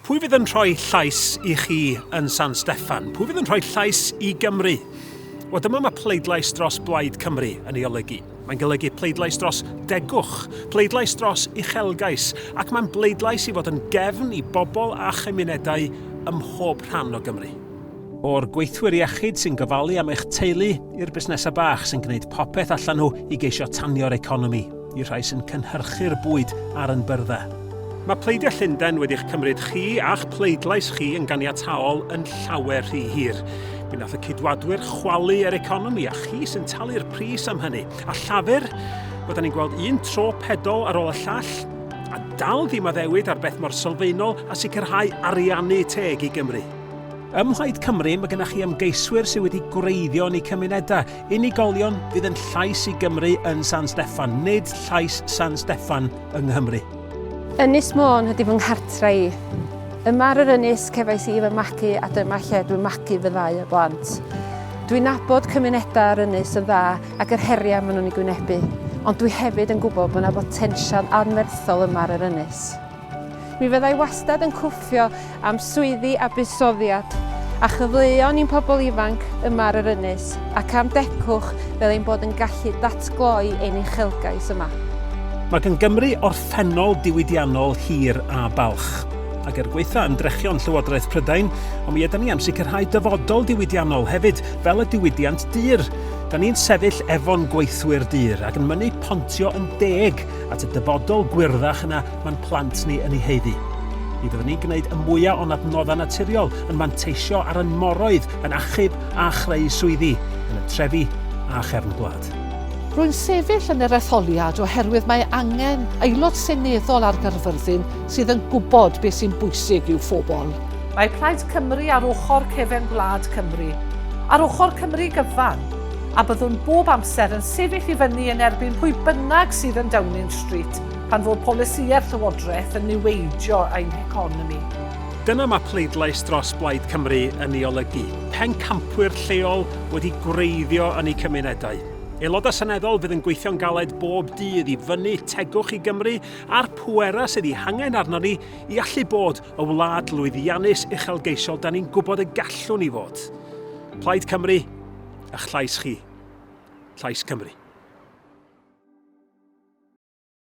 Pwy fydd yn rhoi llais i chi yn San Steffan? Pwy fydd yn rhoi llais i Gymru? Wel, dyma mae pleidlais dros Blaid Cymru yn ei olygu. Mae'n golygu pleidlais dros degwch, pleidlais dros uchelgais, ac mae'n bleidlais i fod yn gefn i bobl a chymunedau ym mhob rhan o Gymru. O'r gweithwyr iechyd sy'n gofalu am eich teulu i'r busnesau bach sy'n gwneud popeth allan nhw i geisio tanio'r economi, i'r rhai sy'n cynhyrchu'r bwyd ar yn byrddau. Mae pleidiau Llundain wedi'ch cymryd chi a'ch pleidlais chi yn ganiataol yn llawer rhy hir. Mi wnaeth y Ceidwadwyr chwalu yr economi a chi sy'n talu'r pris am hynny. A Llafur, wel, da ni'n gweld un tro pedol ar ôl y llall, a dal ddim addewid ar beth mor sylfaenol a sicrhau ariannu teg i Gymru. Ym Mhlaid Cymru, mae gennych chi ymgeiswyr sydd wedi gwreiddio yn eu cymunedau, unigolion fydd yn llais i Gymru yn San Steffan, nid llais San Steffan yng Nghymru. Ynys Môn ydy fy nghartre i. Yma ar yr ynys cefais i fy magu a dyma lle dwi'n magu fy ddau o blant. Dwi'n nabod cymunedau ar ynys yn dda ac yr heriau maen nhw'n eu gwynebu, ond dwi hefyd yn gwybod bod yna botensial anferthol yma ar yr ynys. Mi fydda i wastad yn cwffio am swyddi a buddsoddiad, a chyfleon i'n pobl ifanc yma ar yr ynys, ac am decwch fel ein bod yn gallu datgloi ein uchelgais yma. Mae gan Gymru orffennol diwydiannol hir a balch. Ac er gwaetha ymdrechion Llywodraeth Prydain, ond mi ydan ni am sicrhau dyfodol diwydiannol hefyd, fel y diwydiant dur. Da ni'n sefyll efo'n gweithwyr dur ac yn mynnu pontio yn deg at y dyfodol gwyrddach yna mae'n plant ni yn ei haeddu. Mi fyddwn ni'n gwneud y mwyaf o'n adnoddau naturiol, yn manteisio ar ein moroedd, yn achub a chreu swyddi yn y trefi a chefn gwlad. Rwy'n sefyll yn yr etholiad oherwydd mae angen aelod seneddol ar Gaerfyrddin sydd yn gwybod beth sy'n bwysig i'w phobl. Mae Plaid Cymru ar ochr cefen gwlad Cymru, ar ochr Cymru gyfan, a byddwn bob amser yn sefyll i fyny yn erbyn pwy bynnag sydd yn Downing Street pan fod polisïau'r Llywodraeth yn niweidio ein heconomi. Dyna mae pleidlais dros Blaid Cymru yn ei olygu, pencampwyr lleol wedi gwreiddio yn eu cymunedau. Aelodau Seneddol fydd yn gweithio'n galed bob dydd i fynnu tegwch i Gymru a'r pwerau sydd eu hangen arnon ni i allu bod y wlad lwyddiannus uchelgeisiol da ni'n gwybod y gallwn ni fod. Plaid Cymru, A'ch llais chi. Llais Cymru.